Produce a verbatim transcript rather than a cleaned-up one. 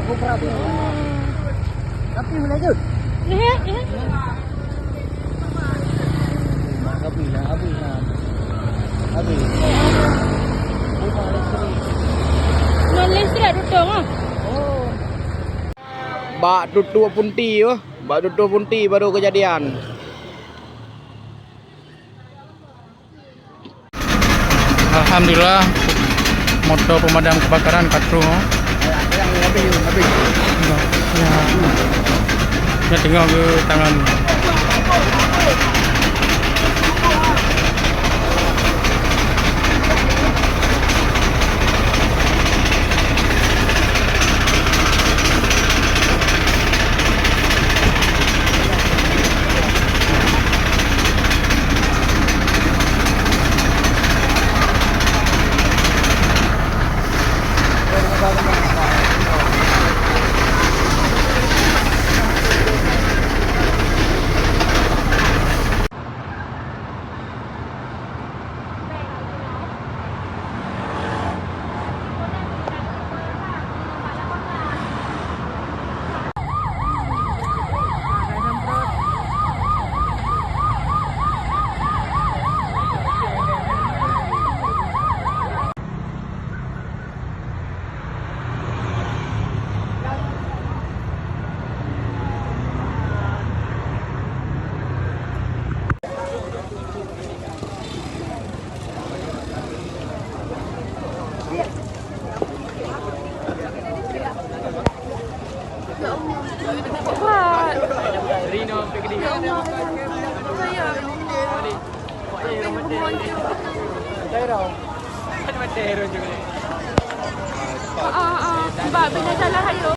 Tapi boleh je. Lihat, lihat. Habis lah, habis lah. Habis. Rumah listrik. Non listrik tutong ah. Oh. Bak tutup punti tu, bak tutup punti baru kejadian. Alhamdulillah, motor pemadam kebakaran ka troh. Ya. Ya, tengok ke tangan. Ah, ah, ah. Bak bina jalan ayo.